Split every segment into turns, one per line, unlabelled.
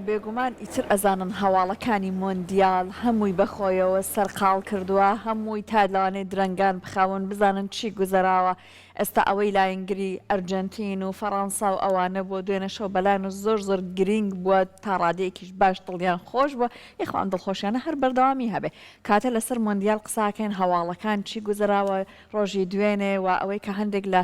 بێگومان ئیتر ئەزانن هەواڵەکانی مۆندیال هەمووی بەخۆیەوە سەرقاڵ کردووە، هەمووی تا لەوانەیە درەنگان بخەون بزانن چی گوزەراوە، ئێستا ئەوەی لاینگری ئەرجەنتین و فەڕەنسا و ئەوانە بووە دوێنێ شەو بەلایان و زۆر زۆر گرینگ بووە تا ڕادەیەکیش باش دڵیان خۆش بووە، یاخوا ئەم دڵخۆشیانە هەر بەردەوامی هەبێ. کاتێ لەسەر مۆندیال قساکەین هەواڵەکان چی گوزەراوە ڕۆژی دوێنێ و ئەوەی کە هەندێک لە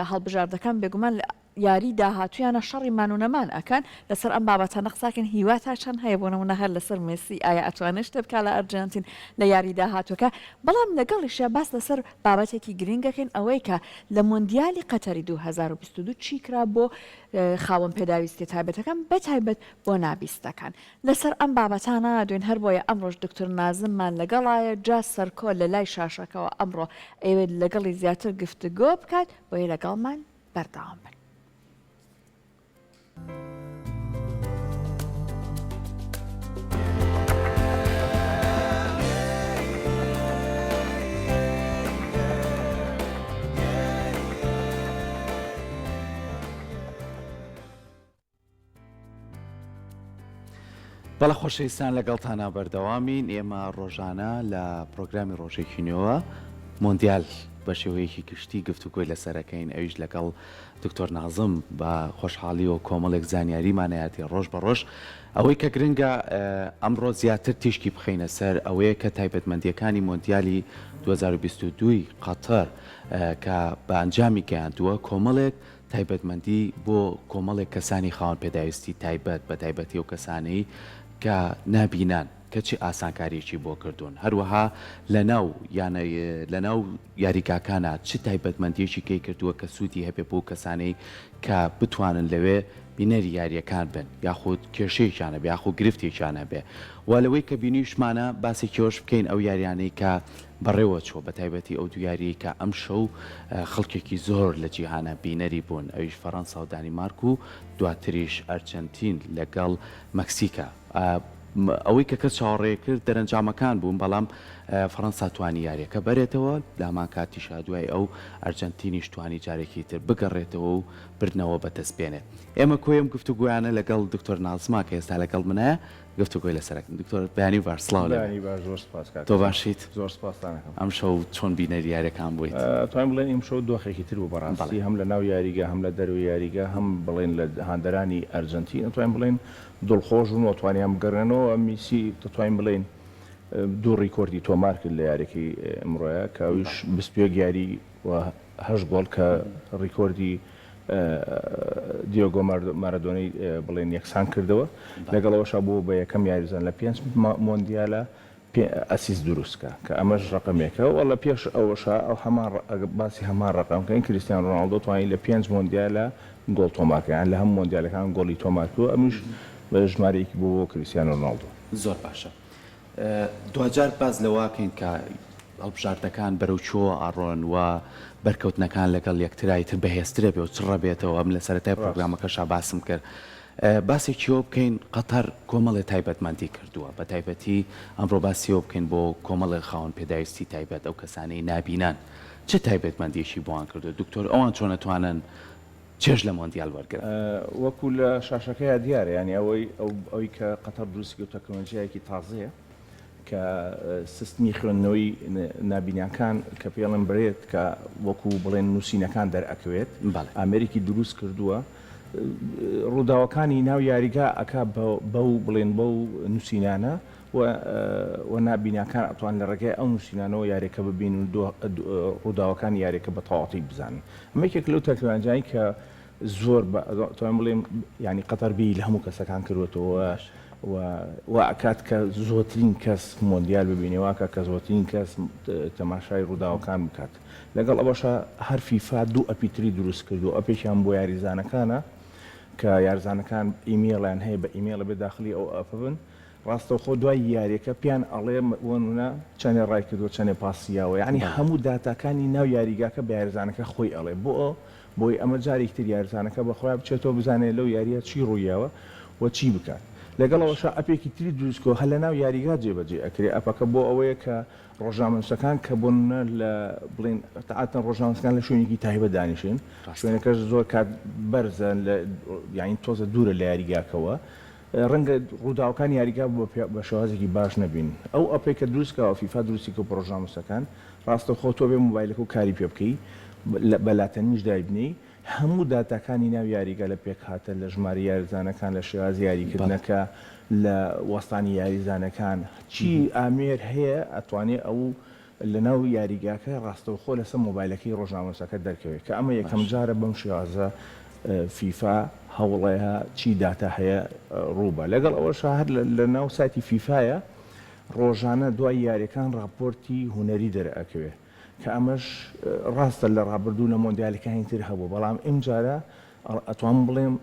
هەڵبژاردەکان بێگومان لە یاری داهاتوویانە شەڕی مان و نەمان ئەکەن، لەسەر ئەم بابەتانە قساکەین هیوا تا چەند هەیە بۆ نموونە هەر لەسەر مێسی ئایا ئەتوانێت شتێ بکات لە ئەرجەنتین لە یاری داهاتووەکە بەڵام لەگەڵیشیا باس لەسەر بابەتێکی گرنگ ئەکەین ئەوەی کە لە مۆندیالی قەتەری 2022 چی کرا بۆ خاوەن پێداویستیە تایبەتەکان بەتایبەت بۆ نابیستەکان لەسەر ئەم بابەتانە دوێن هەربۆیە ئەمڕۆش دکتۆر نازممان لەگەڵایە جا سەرکۆ لەلای شاشەکەوە ئەمڕۆ ئەیەوێت لەگەڵی زیاتر گفتگۆ بکات بۆیە لەگەڵمان بەردەوام بن.
بەڵێ خۆشەویستان لەگەڵتانا بەردەوامین ئێمە ڕۆژانە لە پرۆگرامی ڕۆژێکی نوێوە مۆندیال بە شێوەیەکی گشتی گفتوگۆی لەسەرەکەین ئەویش لەگەڵ دکتۆر نازم بە خۆشحاڵی و کۆمەڵێک زانیاریمانەیاتی ڕۆژ بە ڕۆژ ئەوەی کە گرنگە ئەمڕۆ زیاتر تیشکی بخەینە سەر ئەوەیە کە تایبەتمەندیەکانی مۆندیالی 2022 قەتەر کە بە ئەنجامی گەیاندووە کۆمەڵێک تایبەتمەندی بۆ کۆمەڵێک کەسانی خاوەن پێداویستی تایبەت، بەتایبەتی ئەو کەسانەی کە نابینان، کە چ ئاسانکارییەکی بۆ کردوون، هەروەها لەناو یانە لەناو یاریگاکانا چ تایبەتمەندییەکی کەی کردووە کە سوودی هەبێ بۆ کەسانەی کە بتوانن لەوێ بینەری یارییەکان بن یاخود کێشەیەکیان هەبێ یاخود گرفتێکیان هەبێ و لەوەی کە بینیوشمانە باسێکی ئەوەش بکەین ئەو یاریانەی کە بەڕێوەچووە، بەتایبەتی ئەو دوو یارییەی کە ئەمشەو خەڵکێکی زۆر لە جیهانا بینەری بوون، ئەویش فەرەنسا و دانیمارک و دواتریش ئەرجەنتین لەگەڵ مەکسیکا. ئەوەی کە کەس چاوەڕێی کرد دەرەنجامەکان بوون، بەڵام فەرەنسا توانی یارییەکە بەرێتەوە، لە هەمان کاتیشا دوای ئەو ئەرجەنتینیش توانی جارێکی تر بگەڕێتەوە و بردنەوە بەدەست بێنێت. ئێمە کۆی ئەم گفتوگۆیانە لەگەڵ دکتۆر نازما کە ئێستا لەگەڵ منایە گفتوگۆی لەسەر ئەکەین. دکتۆر بەیانی باش سڵاو لێ بێ.
بەیانی باش زۆر سپاس کاک
تۆ
حسێن.
باشیت؟
زۆر سپاستان ئەکەم.
ئەمشەو چۆن بینەری یاریەکان بوویت؟
ئەتوانین بڵێین ئیمشەو دۆخێکی تر بوو
بەڵێ.
بەڕاستی هەم لە ناو یاریگا هەم لە دەرەوەی یاریگا هەم بڵێین لە هاندەرانی ئەرجەنتین ئەتوانین بڵێین دڵخۆش بوون و توانیان بگەڕێنەوە میسی دەتوانین بڵێین دوو ڕیکۆردی تۆمار کرد لە یاریەکەی ئمڕۆیا کە ئەویش 21 یاری و هەشت گۆڵ کە ڕیکۆردی دیۆگۆ مارادۆنای بڵێن یەکسان کردەوە، لەگەڵ ئەوەشا بووە بە یەکەم یاریزان لە پێنج مۆندیالە ئەسیست دروست کا کە ئەمەش ڕەقەمێکە و لە پێش ئەوەشا ئەو هەمان باسی هەمان ڕەقەم کەین کریستیان ڕۆناڵدۆ توانی لە پێنج مۆندیالە گۆڵ تۆمار کە یان لە هەموو مۆندیالەکان گۆڵی تۆمار کردووە ئەمیش ژمارەیەکی بووە بۆ کریستیانۆ ڕۆناڵدۆ.
زۆر باشە دواجار باس لەوە کەین کە هەڵبژاردەکان بەرەو کوێوە ئەڕۆن و بەرکەوتنەکان لەگەڵ یەکترا ئیتر بەهێزترە بێ و چڕە بێتەوە من لە سەرەتای پرۆگرامەکەشا باسم کرد باسێکی ئەوە بکەین قەتەر کۆمەڵێ تایبەتمەندی کردووە بە تایبەتی ئەمڕۆ باسی ئەوە بکەین بۆ کۆمەڵێ خاوەن پێداویستی تایبەت ئەو کەسانەی نابینان چ تایبەتمەندیەکی بۆوان کردووە دکتۆر ئەوان چۆن ئەتوانن چێژ لە مۆندیال وەرگرن.
وەکو لە شاشەکەیا دیارە یانی ئەوەی ئەوی کە قەتەر دروستی کردوە تەکنۆلۆژیایەکی تازەیە کە سیستمی خوێندنەوەی نابیناکان کە پێڵێن برێت کە وەکو بڵێن نووسینەکان دەرئەکەوێت ئامێرێکی دروست کردووە ڕووداوەکانی ناو یاریگا ئەکا بەو بڵێن بەو نووسینانە و نابیناکان ئەتوان لە ڕێگای ئەو نووسینانەوە یاریەکە ببین و ڕووداوەکانی یاریەکە بە تەواوەتی بزانن. ئەمە یەکێک لەو تەکنەلۆژیانەی کە زۆر بە توانم بڵێم یانی قەتەر بیری لە هەموو کەسەکان کردووەتەوە و وا ئەکات کە زۆرترین کەس مۆندیال ببینێ، وا ئەکات کە زۆرترین کەس تەماشای ڕووداوەکان بکات. لەگەڵ ئەوەشا هەر فیفا دوو ئەپی تری دروست کردووە، ئەپێکیان بۆ یاریزانەکانە کە یارزانەکان ئیمێڵیان هەیە بە ئیمێڵ ئەبێ داخلی ئەو ئەپە بن، ڕاستەوخۆ دوای یاریەکە پێیان ئەڵێ بۆ نمونە چەنێ ڕای کردوە چەنێ پاسی یاوە یانی هەموو داتاکانی ناو یاریگاکە بە یاریزانەکە خۆی ئەڵێ بۆ بۆی ئەمە جارێکی تر یاریزانەکە بە خۆیا بچێتەوە بزانێ لەو یاریە چی ڕوویاوە و چی بکات لەگەڵ ئەوەشا ئەپێکی تری دروست کردوە هەر لەناو یاریگا جێبەجێ ئەکرێ ئەپەکە بۆ ئەوەیە کە ڕۆژنامەنووسەکان کە بۆ نمونە لە بڵێن عادەتەن ڕۆژنامەنووسەکان لە شوێنێکی تایبەت دانیشن شوێنەکەش زۆر کات بەرزە لە یانی تۆزە دوورە لە یاریگاکەوە. ڕەنگە ڕووداوەکانی یاریگا بە شێوازێکی باش نەبین. ئەو ئەپەی کە دروست کراوە فیفا دروستی کردوە بۆ ڕۆژنامەنووسەکان، ڕاستەوخۆ تۆ بێ مۆبایلەکە و کاری پێ بکەی، بە لاتەنیشت دایبنێی، هەموو داتاکانی ناو یاریگا لە پێکهاتە، لە ژمارەی یاریزانەکان، لە شێوازی یاریکردنەکە، لە وەستانی یاریزانەکان، چی ئامێر هەیە ئەتوانێ ئەو لەناو یاریگاکە ڕاستەوخۆ لەسەر مۆبایلەکەی ڕۆژنامەنووسەکە دەرکەوێت کە ئەمە یەکەم جارە بەم شێوازە فیفا هەوڵەیە چی داتا هەیە ڕووبە لەگەڵ ئەوەشا هەر لەناو سایتی فیفایە ڕۆژانە دوای یاریەکان ڕاپۆرتی هونەری دەرئەکەوێ کە ئەمەش ڕاستە لە ڕابردوو لە مۆندیالەکانی تر هەبوو بەڵام ئمجارە ئەتوانم بڵێم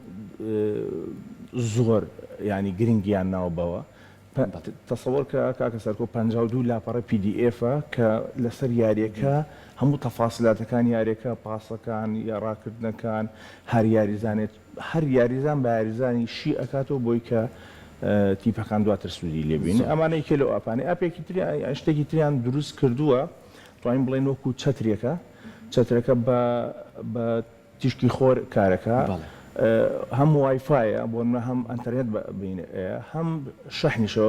زۆر یانی گرنگیان ناوە بەوە تەسەوەر کە کاکە سەرکۆ 52 لاپەڕە PDF ە کە لەسەر یاریەکە هەموو تەفاسلاتەکان یاریەکە پاسەکان یا ڕاکردنەکان هەر یاریزانێت هەر یاریزان بە یاریزانی شی ئەکاتەوە بۆی کە تیپەکان دواتر سوودی لێبین ئەمانە یەکێ لەو ئەپانەی ئەپێکی تریان شتێکی تریان دروست کردووە توانین بڵێن وەکو چەترێکە چەترەکە بە بە تیشکی خۆر کارەکا هەم وایفایە بۆ نمونە هەم ئەنتەرنێت هەم شەحنیشە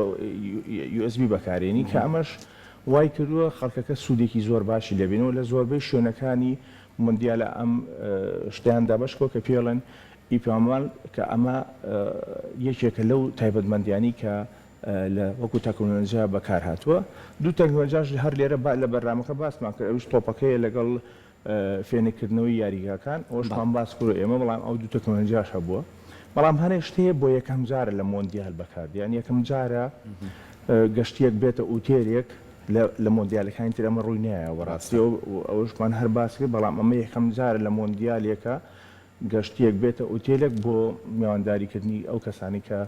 USB بەکارێنی کە ئەمەش وای کردووە خەڵکەکە سوودێکی زۆر باشی لێبینەوە لە زۆربەی شوێنەکانی مۆندیالە ئەم شتیان دابەش کردووە کە پێڵێن ئیپامان کە ئەمە یەکێکە لەو تایبەتمەندیانی کە لە وەکو تەکنۆلۆژیا بەکار هاتووە دوو تەکنۆلۆژیاش هەر لێرە لە بەرنامەکە باسمان کرد ئەویش تۆپەکەیە لەگەڵ فێنککردنەوەی یاریگاکان ئەوەشمان باس کردوە ئێمە بەڵام ئەو دوو تەکنۆلۆژیاش هەبووە بەڵام هەنێ شت هەیە بۆ یەکەم جارە لە مۆندیال بەکاردێ یان یەکەم جارە گەشتیەک بێتە ئوتێلێک لە مۆندیالەکانی تر ئەمە ڕووی نایە بەڕاستی ئەوەشمان هەر باس کرد بەڵام ئەمە یەکەم جارە لە مۆندیالێکە گەشتییەک بێتە ئوتێلێک بۆ میوانداریکردنی ئەو کەسانەی کە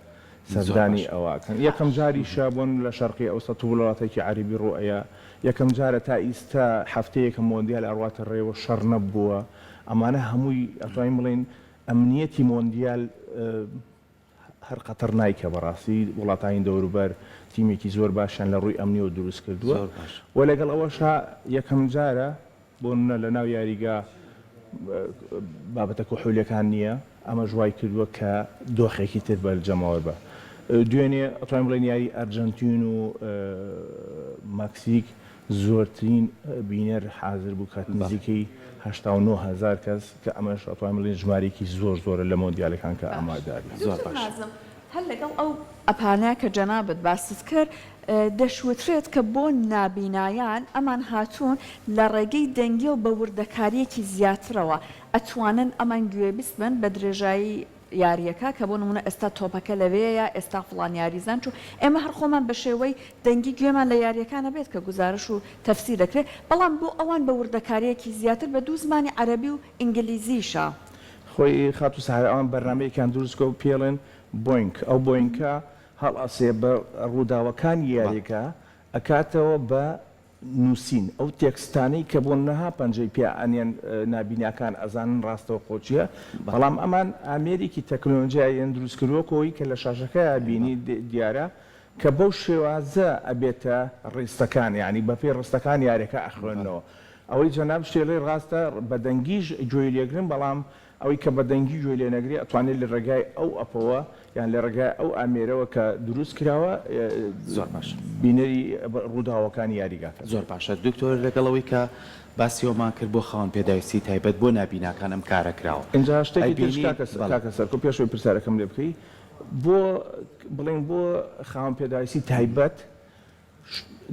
سەردانی ئەوە ئەکەن. یەکەم جاریشە بۆن لە شەرقی ئەوسەت و وڵاتێکی عەرەبی ڕوو ئەیا. یەکەم جارە تا ئیستا هەفتەیەکە مۆندیال ئەڕواتە ڕێوە شەڕ نەبووە. ئەمانە هەمووی ئەتوانین بڵێین ئەمنیەتی مۆندیال هەر قەتەر نایکە بەڕاستی وڵاتانی دەوروبەر تیمێکی زۆر باشیان لە ڕووی ئەمنیەوە دروست کردووە و لەگەڵ ئەوەشا یەکەم جارە بۆ نمونە لە ناو یاریگا بابەتە کحولیەکان نییە ئەمەش وای کردووە کە دۆخێکی تر بە جەماوەر بە دوێنێ ئەتوانین بڵێین یاری ئەرجەنتین و مەکسیک زۆرترین بینەر حازر بوو کە نزیکەی 89 هەزار کەس کە ئەمەش ئەتوانین بڵێین ژمارەیەکی زۆر زۆرە لە مۆندیالەکان کە
باش
ئامادە بن.
زۆر
دکتۆر
باش.
نازم هەر لەگەڵ ئەو ئەپانە کە جەنابت باست کرد دەشوترێت کە بۆ نابینایان ئەمان هاتوون لە ڕێگەی دەنگیەوە بە وردەکاریەکی زیاترەوە ئەتوانن ئەمان گوێبیست بن بە درێژایی یارییەکە کە بۆ نموونە ئێستا تۆپەکە لەوێیە، ئێستا فڵان یاریزان چوو، ئێمە هەر خۆمان بە شێوەی دەنگی گوێمان لە یارییەکانە بێت کە گوزارش و تەفسیر دەکرێت، بەڵام بۆ ئەوان بە وردەکارییەکی زیاتر بە دوو زمانی عەرەبی و ئینگلیزیشە.
خۆی خاتوو سەحەر ئەوان بەرنامەیەکیان دروست کردوە پێڵێن بۆینک ئەو بۆینکە هەڵئەسێ بە ڕووداوەکانی یاریەکە ئەکاتەوە بە نووسین، ئەو تێکستانەی کە بۆ نها پەنجەی پیا ئەنێن نابیناکان ئەزانن ڕاستەوخۆ چیە، بەڵام ئەمان ئامێرێکی تەکنۆلۆژیایان دروست کردوە وەکو ئەوەی کە لە شاشەکەیا بینی دیارە کە بەو شێوازە ئەبێتە ڕیستەکان یانی بەپێی ڕستەکان یاریەکە ئەخوێننەوە ئەوەی جەنابت شتێ ڕاستە بە دەنگیش گوێی لێگرن بەڵام ئەوەی کە بە دەنگی گوێی لێ نەگرێ ئەتوانێ لە ڕێگای ئەو ئەپەوە یان لە ڕێگای ئەو ئامێرەوە کە دروست کراوە
زۆر باشە.
بینەری ڕووداوەکانی یاریگاکە بێت.
زۆر باشە دکتۆر لەگەڵ ئەوەی کە باسی ئەوەمان کرد بۆ خاوەن پێداویستی تایبەت بۆ نابیناکان ئەم کارە کراوە
ئینجا شتێکی تریش
ئەبینی
کاکە
بەڵێ.
کاکە سەرکۆ پێش ئەوەی پرسیارەکەم لێ بکەی بۆ بڵێین بۆ خاوەن پێداویستی تایبەت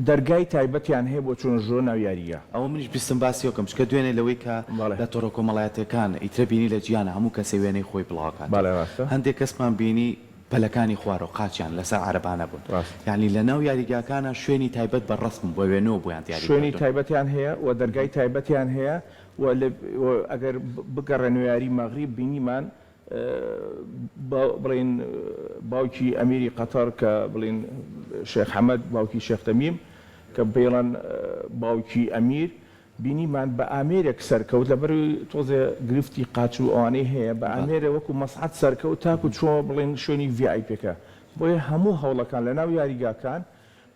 دەرگای تایبەتیان هەیە بۆ چوونە ژوورە ناو یاریگا.
ئەوە منیش بیستم باسی ئەوکەم چونکە دوێنێ لەوەی کە
بەڵێ.
لە تۆڕە کۆمەڵایەتیەکان ئیترە بینی لە جیهانا هەموو کەسێ وێنەی خۆی بڵاوەکاتەوە
بەڵێ ڕاستە.
هەندێ کەسمان بینی پەلەکانی خوارەوە قاچیان لەسەر عەرەبانە بوون
ڕاستە.
یانی لە ناو یاریگاکانا شوێنی تایبەت بە ڕەسم بە وێنەوە بۆیان دیاری
شوێنی
کردوون.
تایبەتیان هەیە و دەرگای تایبەتیان هەیە و لە و ئەگەر بگەڕێنەوە یاری مەغریب بینیمان بڵێین باوکی ئەمیری قەتەر کە بڵێین شێخ حەمەد باوکی شێخ تەمیم کە پێڵەن باوکی ئەمیر بینیمان بە ئامێرێک سەرکەوت لەبەر تۆزێ گرفتی قاچ و ئەوانەی هەیە بە ئامێرێ وەکو مەسعەد سەرکەوت تاکو چۆ بڵێن شوێنی VIP ەکە بۆیە هەموو هەوڵەکان لەناو یاریگاکان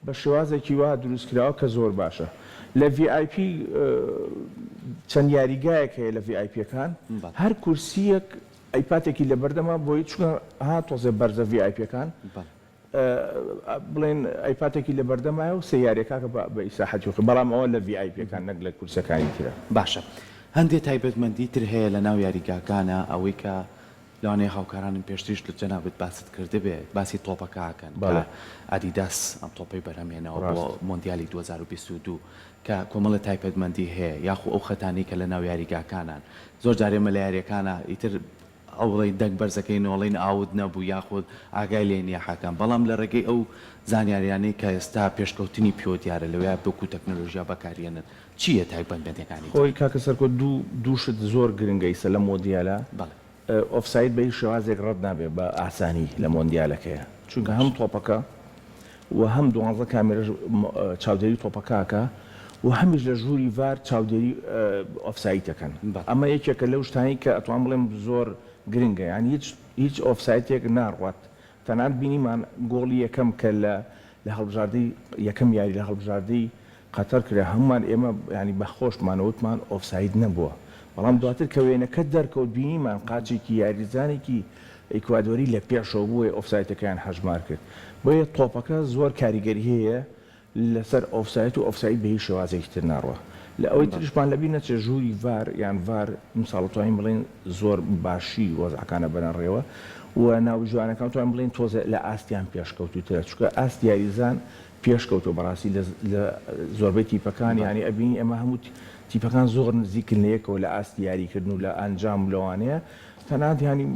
بە شێوازێکی وا دروست کراوە کە زۆر باشە. لە VIP چەند یاریگایەک هەیە لە VIP ەکان هەر کورسییەک. ئەیپاتێکی لەبەردەمە بۆی چونکە ها تۆزێ بەرزە ڤی ئای پیەکان بڵێن ئەیپاتێکی لەبەردەمایە و سێ یاریەکاکە بە ئیسراحەتی خۆی بەڵام ئەوە لە ڤی ئای پیەکان نەک لە کورسیەکانی ترە.
باشە هەندێ تایبەتمەندی تر هەیە لەناو یاریگاکانا ئەوەی کە لەوانەیە هاوکارانم پێشتریش لە جەنابت باست کردبێ باسی تۆپەکە ئەکەن کە ئادیداس ئەم تۆپەی بەرهەم هێناوە بۆ مۆندیالی 2022 کە کۆمەڵێ تایبەتمەندی هەیە یاخو ئەو خەتانەی کە لەناو یاریگاکانان زۆر جار ئێمە لە یاریەکانا ئیتر ئەوڵێین دەنگ بەرزەکەین و ئەڵێین out نەبوو یاخود ئاگای لێ نیە حەکەم بەڵام لە ڕێگەی ئەو زانیاریانەی کە ئێستا پێشکەوتنی پێوە دیارە لەویا وەکو تەکنەلۆژیا بەکاریەنن چییە تایبەتمەندیەکانی تر؟
خۆی کاکە سەرکۆ دوو دوو شت زۆر گرنگە ئیسە لەم مۆندیالە
بەڵێ.
ئۆفساید بە هیچ شێوازێک ڕەت نابێ بە ئاسانی لە مۆندیالەکەیە چونکە هەم تۆپەکە و هەم دوانزە کامێرەش چاودێری تۆپەکە ئەکا و هەمیش لە ژووری ڤار چاودێری ئۆفسایت ئەکەن ئەمە یەکێکە لەو شتانەی کە ئەتوانم بڵێم زۆر گرنگە یانی هیچ هیچ ئۆفسایتێک ناڕوات تەنانەت بینیمان گۆڵی یەکەم کە لە لە هەڵبژاردەی یەکەم یاری لە هەڵبژاردەی قەتەر کرا هەموومان ئێمە یانی بە خۆشمان وتمان ئۆفساید نەبووە بەڵام دواتر کە وێنەکە دەرکەوت بینیمان قاچێکی یاریزانێکی ئیکوادۆری لە پێشەوە بووە ئۆفسایتەکەیان هەژمار کرد بۆیە تۆپەکە زۆر کاریگەری هەیە لەسەر ئۆفسایت و ئۆفساید بە هیچ شێوازێکی تر ناڕوا لە ئەوەی تریشمان لەبیر نەچێت ژووری ڤار یان ڤار ئەمساڵ توانین بڵێین زۆر باشی وەزعەکانە بەنە ڕێوە و ناوبژیوانەکان توانین بڵێین تۆزێ لە ئاستیان پێشکەوتووترە چونکە ئاست یاریزان پێشکەوتوە بەڕاستی لە لە زۆربەی تیپەکان یانی ئەبینی ئێمە هەموو تیپەکان زۆر نزیکن لە یەکەوە لە ئاستی یاریکردن و لە ئەنجام و لەوانەیە تەنانەت یانی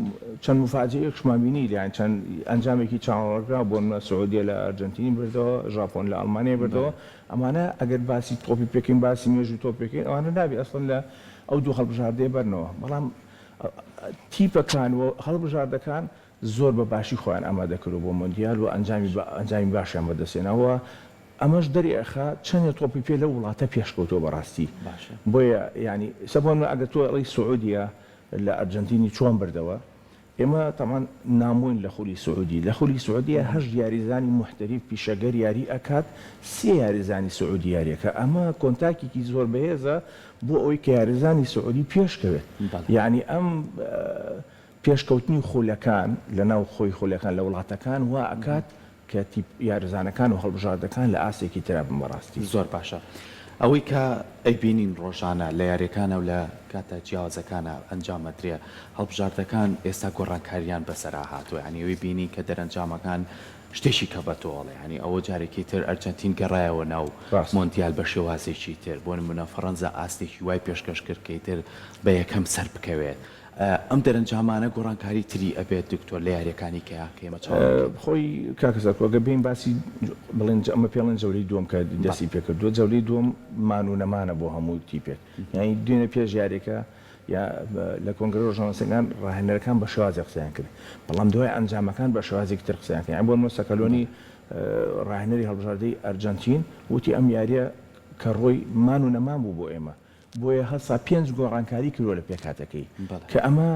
چەند موفاجەیەکشمان بینی یانی چەند ئەنجامێکی چاوەڕوانکراو بۆ نمونە سعودیە لە ئەرجەنتینی بردەوە ژاپۆن لە ئەڵمانیای بردەوە ئەمانە ئەگەر باسی تۆپی پێکەین باسی مێژووی تۆپی پێکەین ئەوانە نابێ ئەسڵەن لە ئەو دوو هەڵبژاردەیە بەرنەوە بەڵام تیپەکان و هەڵبژاردەکان زۆر بە باشی خۆیان ئامادە کردوە بۆ مۆندیال و ئەنجامی ئەنجامی باشیان بەدەست هێنا و ئەمەش دەری ئەخا چەنێ تۆپی پێ لەو وڵاتە پێشکەوتوە بەڕاستی
باشە.
بۆیە یانی ئیستا بۆ نمونە ئەگەر تۆ ئەڵێی سعودیە لە ئەرجەنتینی چۆن بردەوە ئێمە تەبعەن نامۆین لە خولی سعودی لە خولی سعودیە هەشت یاریزانی موحتەریف پیشەگەر یاری ئەکات سێ یاریزانی سعودی یاری ئەکا ئەمە کۆنتاکێکی زۆر بەهێزە بۆ ئەوەی کە یاریزانی سعودی پێشکەوێت
بەڵێ.
یانی ئەم پێشکەوتنی خولەکان لە ناو خۆی خولەکان لە وڵاتەکان وا ئەکات کە تیپ یارزانەکان و هەڵبژاردەکان لە ئاستێکی ترا بن بەڕاستی.
زۆر باشە ئەوەی کە ئەیبینین ڕۆژانە لە یاریەکانا و لە کاتە جیاوازەکانا ئەنجام ئەدرێ هەڵبژاردەکان ئێستا گۆڕانکاریان بەسەرا هاتوە یانی ئەوەی بینین کە دەرەنجامەکان شتێکی کە بە تۆ ئەڵێ یانی ئەوە جارێکی تر ئەرجەنتین گەڕایەوە ناو
ڕاستە.
مۆندیال بە شێوازێکی تر بۆ نمونە فەڕەنزا ئاستێکی وای پێشکەش کرد کە ئیتر بە یەکەم سەر بکەوێت ئەم دەرەنجامانە گۆڕانکاری تری ئەبێت دکتۆر لە یاریەکانی کە کە ئێمە چاوەڕێی کەین؟
خۆی کاکە سەرکۆ گەر بێین باسی بڵێن ئەمە پێڵێن جەولەی دووەم کە دەستی پێکردووە جەولەی دووەم مان و نەمانە بۆ هەموو تیپێک یانی دوێنێ پێش یاریەکە یا لە کۆنگرە ڕۆژنامەنووسەکان ڕاهێنەرەکان بە شێوازێک قسەیان کرد بەڵام دوای ئەنجامەکان بە شێوازێکی تر قسەیان کرد یانی بۆ نموونە سەکەلۆنی ڕاهێنەری هەڵبژاردەی ئەرجەنتین وتی ئەم یاریە کە ڕۆی مان و نەمان بوو بۆ ئێمە بۆیە هەستا پێنج گۆڕانکاری کردوە لە پێکهاتەکەی کە ئەمە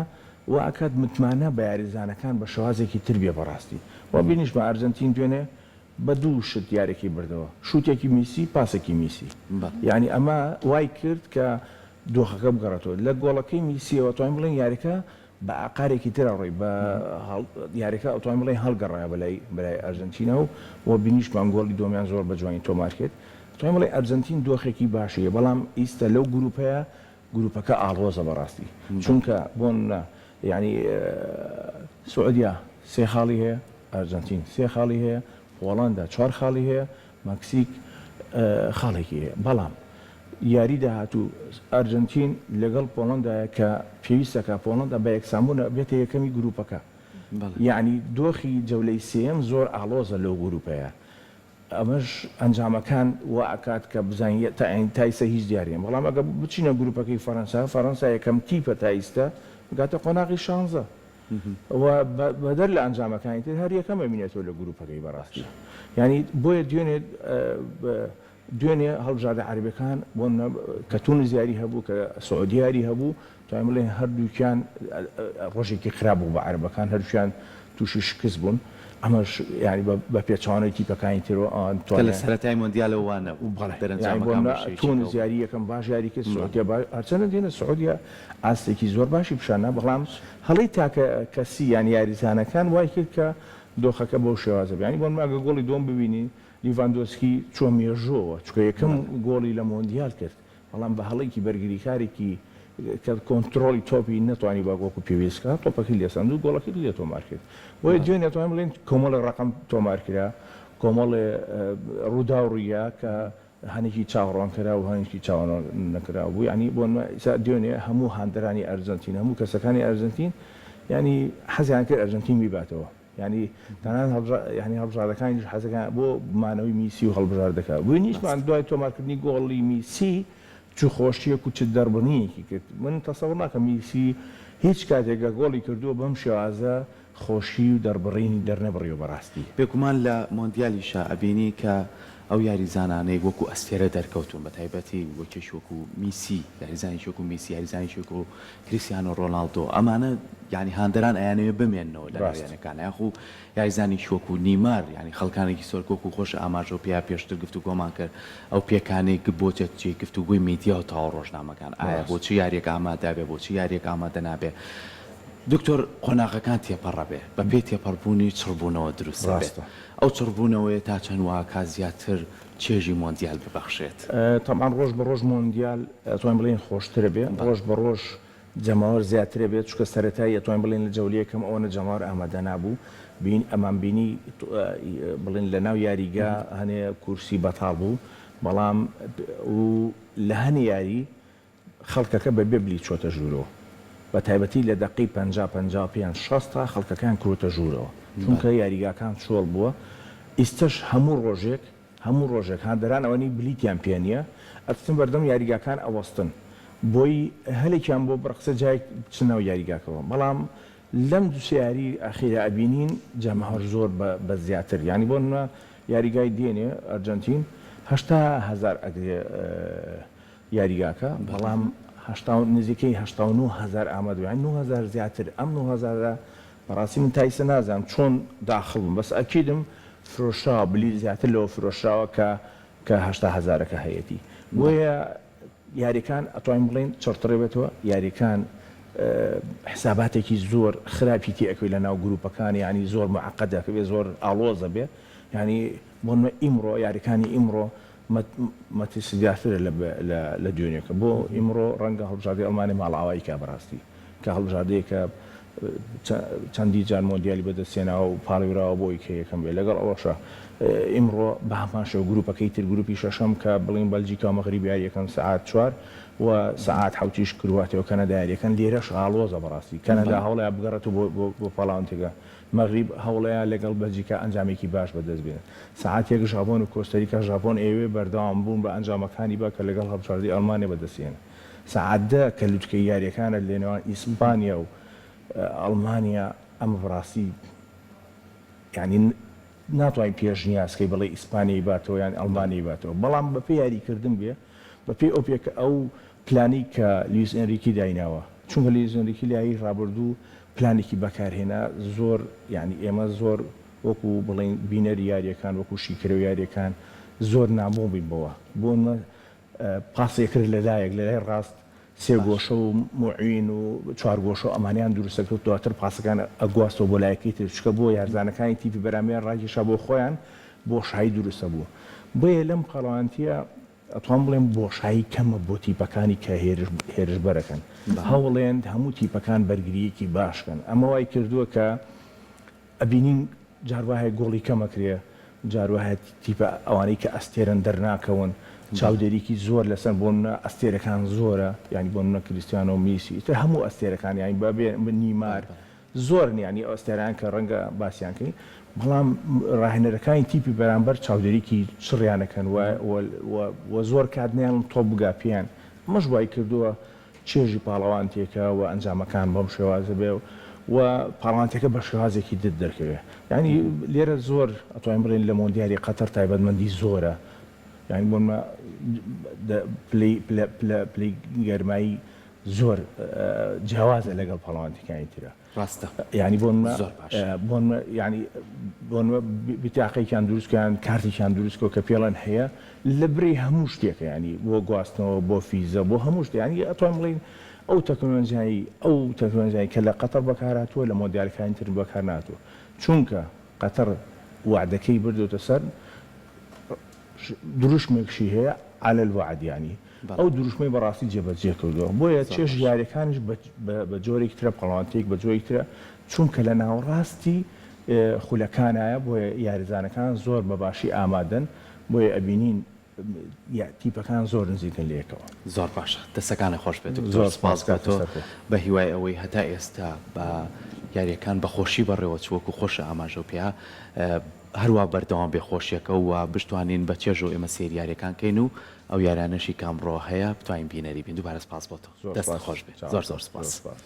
وا ئەکات متمانە بە یاریزانەکان بە شێوازێکی تر بێ بەڕاستی وە بینیشمان ئەرجەنتین دوێنێ بە دوو شت یاریەکەی بردەوە شوتێکی میسی پاسێکی میسی یانی ئەمە وای کرد کە دۆخەکە بگەڕێتەوە لە گۆڵەکەی میسیەوە توانین بڵێین یاریەکە بە ئاقارێکی ترا ڕۆی بە یاریەکە ئەتوانین بڵێین هەڵگەڕایە بەلای بەلای ئەرجەنتینا و و بینیشمان گۆڵی دووەمیان زۆر بە جوانی تۆمار کرد ئەتوانین بڵێین ئەرجەنتین دۆخێکی باشی هەیە بەڵام ئیستە لەو گروپەیە گروپەکە ئاڵۆزە بەڕاستی چونکە بۆ نمونە یانی سعودیا سێ خاڵی هەیە ئەرجەنتین سێ خاڵی هەیە پۆڵەندا چوار خاڵی هەیە مەکسیک خاڵێکی هەیە بەڵام یاری داهاتوو ئەرجەنتین لەگەڵ پۆڵەندایە کە پێویستەکا پۆڵەندا بە یەکسانبوون بێتە یەکەمی گروپەکە یەعنی دۆخی جەولەی سێیەم زۆر ئاڵۆزە لەو گروپەیە ئەمەش ئەنجامەکان وا ئەکات کە بزانین تا ئیستا هیچ دیار نیە بەڵام ئەگەر بچینە گروپەکەی فەرەنسا فەرەنسا یەکەم تیپە تا ئیستا بگاتە قۆناغی شانزە و بەدەر لە ئەنجامەکانی تر هەر یەکەم ئەمینێتەوە لە گروپەکەی بەڕاستی یانی بۆیە دوێنێ دوێنێ هەڵبژاردە عەرەبیەکان بۆ نمونە کە تونس یاری هەبوو کە سعودیە یاری هەبوو توانیم بڵێین هەردووکیان ڕۆژێکی خراپ بوو بە عەرەبەکان هەردووکیان تووشی شکست بوون. ئەمەش یانی بە پێچەوانەی تیپەکانی ترەوە ئەوان
کە لە سەرەتای مۆندیالەوە وا نەبوو.
بەڵێ یانی بۆ
دەرەنجامەکان
نمونە
بە شێوەیەکی
تونس
کەوە.
یاری یەکەم باش یاری کرد، سعودیە باش هەرچەندە دێنە سعودیە ئاستێکی زۆر باشی پیشان دا، بەڵام هەڵەی تاکە کەسی یان یاریزانەکان وای کرد کە دۆخەکە بەو شێوازە بێ. یانی بۆ نمونە ئەگەر گۆڵی دووەم ببینی لیڤاندۆسکی چووە مێژووەوە چونکە یەکەم گۆڵی لە مۆندیال کرد. بەڵام بە هەڵەیەکی بەرگریکارێکی کە کۆنترۆڵی تۆپی نەتوانی بە وەکو پێویست بکات تۆپەکەی لێسەند و گۆڵەکەی لێ تۆمار کرد. بۆیە دوێنێ ئەتوانین بڵێین کۆمەڵێ ڕەقەم تۆمار کرا، کۆمەڵێ ڕووداو ڕوویا کە هەنێکی چاوەڕوانکراو و هەنێکی چاوەڕوان نەکراو بوو. یانی بۆ نمونە ئیستا دوێنێ هەموو هاندەرانی ئەرجەنتین، هەموو کەسەکانی ئەرجەنتین یانی حەزیان کرد ئەرجەنتین بیباتەوە. یانی تەنانەت هەڵبژا یانی هەڵبژاردەکانیش حەزەکەن بۆ مانەوەی میسی و هەڵبژاردەکە بینیشمان دوای تۆمارکردنی گۆڵی میسی چ خۆشیەک و چ دەربڕینێکی کرد من تەسەور ناکەم میسی هیچ کاتێک کە گۆڵی کردووە بەم شێوازە خۆشی و دەربڕینی دەرنەبڕیوە بەڕاستی.
بێگومان لە مۆندیالیشا ئەبینی کە ئەو یاریزانانەی وەکو ئەستێرە دەرکەوتوون بەتایبەتی وەکێکی وەکو میسی یاریزانێکی وەکو میسی یاریزانێکی وەکو کریستیانۆ ڕۆناڵدۆ ئەمانە یانی هاندەران ئەیانەوێ بمێننەوە لە ناو
ڕاستە.
یانەکان یاخو یاریزانێکی وەکو نیمار یانی خەڵکانێکی سۆر وەکو خۆش ئاماژەو پێیا پێشتر گفتوگۆمان کرد ئەو پێکانەی گ بۆتە جێی گفتوگۆی میدیا و تەواو ڕۆژنامەکان ئایا بۆ
ڕاستە.
چ یاریەک ئامادە بێ بۆ چ یاریەک ئامادە نابێ دکتۆر قۆناغەکان تێپەڕەبێ بە پێی تێپەڕبوونی چڕبوونەوە دروست ئەبێت
ڕاستە.
ئەو چڕبوونەوەیە تا چەند واکا زیاتر چێژی مۆندیال ببەخشێت؟
تەبعەن ڕۆژ بە ڕۆژ مۆندیال ئەتوانین بڵێین خۆشترە بێ، ڕۆژ بە ڕۆژ جەماوەر زیاترە بێت، چونکە سەرەتایی ئەتوانین بڵێین لە جەولەی یەکەم ئەوەنە جەماوەر ئامادە نابوو، بین ئەمان بینی بڵێن لە ناو یاریگا هەنێ کورسی بەتاڵ بوو، بەڵام و لە هەنێ یاری خەڵکەکە بە بێ بلیت چۆتە ژوورەوە بە تایبەتی لە دەقەی 50 55 60 خەڵکەکەیان کرۆتە ژوورەوە چونکە یاریگاکان چۆڵ بووە ئیستەش هەموو ڕۆژێک هەموو ڕۆژێک هاندەران ئەوەنەی بلیتیان پێ نییە ئەچن بەردەم یاریگاکان ئەوەستن بۆی هەلێکیان بۆ بڕەخسێ جایەک بچنە ناو یاریگاکەوە بەڵام لەم دوو سێ یاری ئەخیرا ئەبینین جەماوەر زۆر بە بە زیاتر یانی بۆ نمونە یاریگای دێنێ ئەرجەنتین 80 هەزار ئەگرێ یاریگاکە بەڵام هەشتا و نزیکەی 89 هەزار ئامادە بوو یانی 9000 زیاتر ئەم نۆ هەزارە بەڕاستی من تا ئیستا نازانم چۆن داخڵ بوون بەس ئەکیدم فرۆشراوە بلیت زیاتر لەوە فرۆشراوە کە کە 80 هەزارەکە هەیەتی بۆیە یاریەکان ئەتوانین بڵێین چڕترە بێتەوە یاریەکان حساباتێکی زۆر خراپی تێ ئەکەوێت لە ناو گروپەکان یانی زۆر معقد ئەکەوێت زۆر ئاڵۆزە بێ یانی بۆ نمونە ئیمڕۆ یاریەکانی ئیمڕۆ مەترسیدارترە لە دوێنێکە. بۆ ئیمڕۆ ڕەنگە هەڵبژاردەی ئەڵمانیا ماڵئاوایی کا بەڕاستی کە هەڵبژاردەیەکە چەندین جار مۆندیالی بەدەستهێناوە و پاڵێوراوە بۆ ئەوەی کە یەکەم بێت. لەگەڵ ئەوەشا ئیمڕۆ بە هەمان شێوە گروپەکەی تر گروپی شەشەم کە بڵێین بەلجیکا و مەغریب یارییەکەن سەعات چوار و سەعات حەوتیش کرواتیا و کەنەدا یارییەکەن. لێرەش ئاڵۆزە بەڕاستی. کەنەدا هەوڵەیە بگەڕێتەوە بۆ پاڵاوتنەکە. مەغریب هەوڵەیە لەگەڵ بەلجیکا ئەنجامێکی باش بەدەست بێنێت. سەعات یەک ژاپۆن و کۆستاریکا ژاپۆن ئەیەوێ بەردەوام بوون بە ئەنجامەکانی بە کە لەگەڵ هەڵبژاردەی ئەڵمانیا بەدەستی هێنا. سەعات دە کە لوتکەی یارییەکانە لەنێوان ئیسپانیا و ئەڵمانیا ئەمە بەڕاستی یانی ناتوانین پێشنیاز کەی بڵێی ئیسپانیای باتەوە یان ئەڵمانیای باتەوە بەڵام بەپێی یاریکردن بێ بەپێی ئەو پێ کە ئەو پلانەی کە لویس ئێنریکی دایناوە چونکە لویس ئێنریکی لە یاریی ڕابردوو پلانێکی بەکارهێنا زۆر یانی ئێمە زۆر وەکو بڵێین بینەری یارییەکان وەکو شیکەرەوەی یارییەکان زۆر نامۆ بووین بەوە بۆ نمونە پاسێک کرد لە لایەک لە لای ڕاست سێ گۆشە و موعین و چوار گۆشە و ئەمانەیان دروست ئەکرد دواتر پاسەکان ئەگواستەوە بۆ لایەکەی تر چونکە بۆ یارزانەکانی تیپی بەرامبەریان ڕاکێشا بۆ خۆیان بۆشایی دروست ئەبوو بۆیە لەم پاڵەوانتیە ئەتوانم بڵێم بۆشایی کەمە بۆ تیپەکانی کە هێرش هێرشبەرەکەن هەوڵێن هەموو تیپەکان بەرگرییەکی باش کەن ئەمە وای کردووە کە ئەبینین جار وایە گۆڵی کەم ئەکرێ جار وایە تیپە ئەوانەی کە ئەستێرەن دەرناکەون چاودێریکی زۆر لەسەر بۆ نمونە ئەستێرەکان زۆرە یانی بۆ نمونە کریستیانۆ میسی ئیتر هەموو ئەستێرەکان یانی بەبێ نیمار زۆرن یانی ئەو ئەستێرانە کە ڕەنگە باسیان کەین بەڵام ڕاهێنەرەکانی تیپی بەرامبەر چاودێریکی چڕیان ئەکەن و و زۆر کات نایەڵن تۆپ بگا پێیان ئەمەش وای کردووە چێژی پاڵەوانتێکە و ئەنجامەکان بەم شێوازە بێ و پاڵەوانتێکە بە شێوازێکی تر دەرکەوێ یانی لێرە زۆر ئەتوانین بڵێین لە مۆندیالی قەتەر تایبەتمەندی زۆرە یانی بۆ نمونە پلەی پلە پلە پلەی گەرمایی زۆر جیاوازە لەگەڵ پاڵەوانتیەکانی ترا.
ڕاستە.
یانی بۆ نمونە
زۆر باشە.
بۆ نمونە یانی بۆ نمونە بیتاقەیەکیان دروست کە یان کارتێکیان دروست کە کە پێڵێن هەیە لە بری هەموو شتێکە یانی بۆ گواستنەوە بۆ فیزە بۆ هەموو شتێ یانی ئەتوانین بڵێین ئەو تەکنۆلۆژیای ئەو تەکنۆلۆژیای کە لە قەتەڕ بەکارهاتووە لە مۆندیالەکانی تر بەکار نەهاتووە چونکە قەتەڕ وەعدەکەی بردۆتە سەر دروشمێکشی هەیە علی الوعد یانی ئەو دروشمەی بەڕاستی جێبەجێ کردووە بۆیە چێژ یاریەکانیش بە جۆرێکی ترە پاڵەوانتێک بە جۆرێکی ترە چونکە لە ناوەڕاستی خولەکانایە بۆیە یاریزانەکان زۆر بە باشی ئامادەن بۆیە ئەبینین تیپەکان زۆر نزیکن لە یەکەوە.
زۆر باشە دەستەکانت خۆش بێت دکتۆر سپاس بۆ تۆ بە هیوای ئەوەی هەتا ئێستا بە یاریەکان بە خۆشی بەڕێوە چوو وەکو خۆشە ئاماژەو پێیا هەروا بەردەوام بێ خۆشیەکە و بشتوانین بە چێژەوە ئێمە سەیری یاریەکان کەین و ئەو یارانەشی کە ئەمڕۆ هەیە بتوانین بینەری بین دووبارە سپاس بۆ تۆ دەستت خۆش بێت زۆر زۆر سپاس.